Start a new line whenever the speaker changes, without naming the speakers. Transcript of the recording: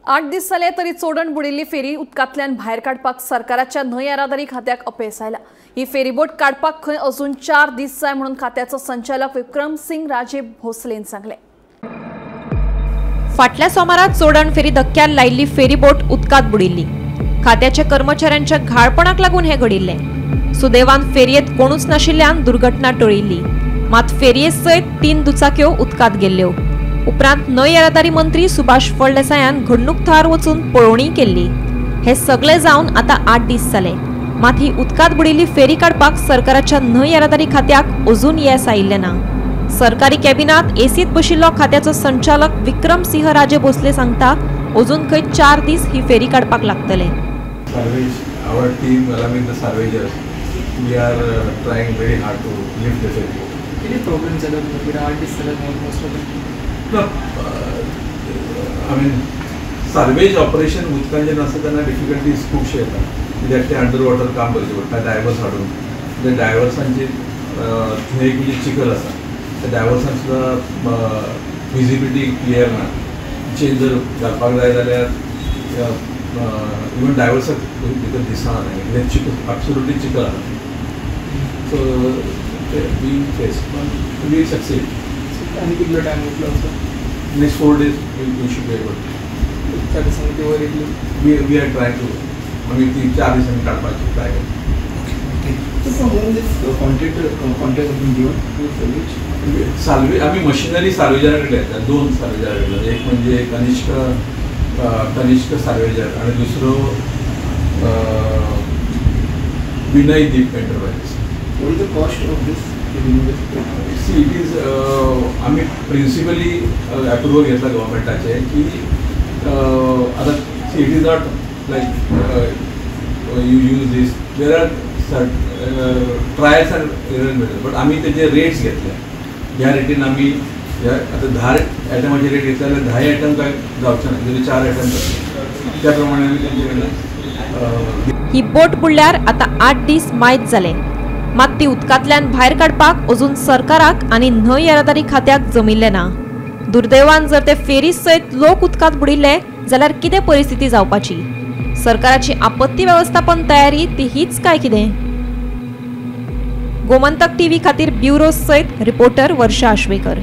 8 दीस जाले तरी चोडण बुडिल्ली फेरी उदकांतल्यान भायर काडपाक सरकाराच्या न्हंय येरादारी खात्याक अपेस आयला। ही फेरीबोट काडपाक खंय अजून 4 दीस जाय म्हणून खात्याचो संचालक विक्रम सिंग राजे भोसलेन सांगले।
फाटल्या सोमारा चोडण फेरी धक्क्यार लायिल्ली फेरीबोट उदकांत बुडिल्ली। खात्याच्या कर्मचाऱ्यांच्या घाळपणाक लागून हे घडिल्लें। सुदैवान फेरयेंत कोणूच नाशिल्ल्यान दुर्घटना टळिल्ली। मात फेरये सयत 3 दुचाक्यो उदकांत गेल्ल्यो। उपरांत न्हंय येरादारी मंत्री सुभाष फळदेसायान घडणूक थळार वचून पळोवणी केल्ली। हे सगळे जावन आतां 8 दीस जाले, मात ही उदकांत बुडिल्ली फेरी काडपाक सरकाराच्या न्हंय येरादारी खात्याक अजून येस आयिल्लें ना। सरकारी कॅबिनांत एसीत बशिल्लो खात्याचो संचालक विक्रम सिंह राजे भोसले सांगता, अजून खंय 4 दीस ही फेरी काडपाक लागतले।
Our team along with the salvagers, we are trying very hard to lift the ferry.
Any problems at all? 8 दीस जाले most of them.
No, I mean salvage operation उदकान जेन्ना आसता तेन्ना डिफिकल्टीज खुबशे येता, कित्याक ते अंडर वॉटर काम करचें पडटा डायवर्स हाडून। त्या डायवर्सांची थंय एक म्हणजे चिखल आसा, त्या डायवर्सान सुद्दां विजिबिलिटी क्लियर ना। चेन जर घालपाक जाय जाल्यार इवन डायवर्साक भितर दिसना, कित्याक चिखल एब्सोल्युटली चिखल आसा। सो we face पण we succeed.
आनी कितलो टायम उरलो असो?
Next 4 days we should be able.
4 दिसांनी ती वर येतली?
We are trying to, आमी ती 4 दिसांनी काडपाची ट्राय करता।
So for whom this contract has been given to salvage?
Salvage आमी मशिनरी साल्वेजरा कडेन येता, 2 साल्वेजरा कडेन, एक म्हणजे कनिष्क साल्वेजर आनी दुसरो Vinay Deep enterprises.
What is the cost of this?
See, it is आमी प्रिन्सिपली अप्रुवल घेतला गव्हर्मेंटाचे की आतां see it is not like you use this, there are trials and error method, but आमी तेजे रेट्स घेतले। ह्या रेटीन आमी ह्या आतां 10 आयटमाचे रेट घेतले जाल्यार 10 आयटम काय जावचे ना, म्हणजे 4 आयटम जातले, त्या प्रमाणे आमी तेंचे कडल्यान
ही बोट बुडल्यार आतां 8 दीस मायत जाले, मात ती उदकांतल्यान भायर काडपाक अजून सरकाराक आनी न्हंय येरादारी खात्याक जमिल्लें ना। दुर्दैवान जर ते फेरी सयत लोक उदकांत बुडिल्ले जाल्यार कितें परिस्थिती जावपाची? सरकाराची आपत्ती वेवस्थापन तयारी ती हीच काय कितें? गोमंतक टीव्ही खातीर ब्युरो सयत रिपोर्टर वर्षा आश्वेकर।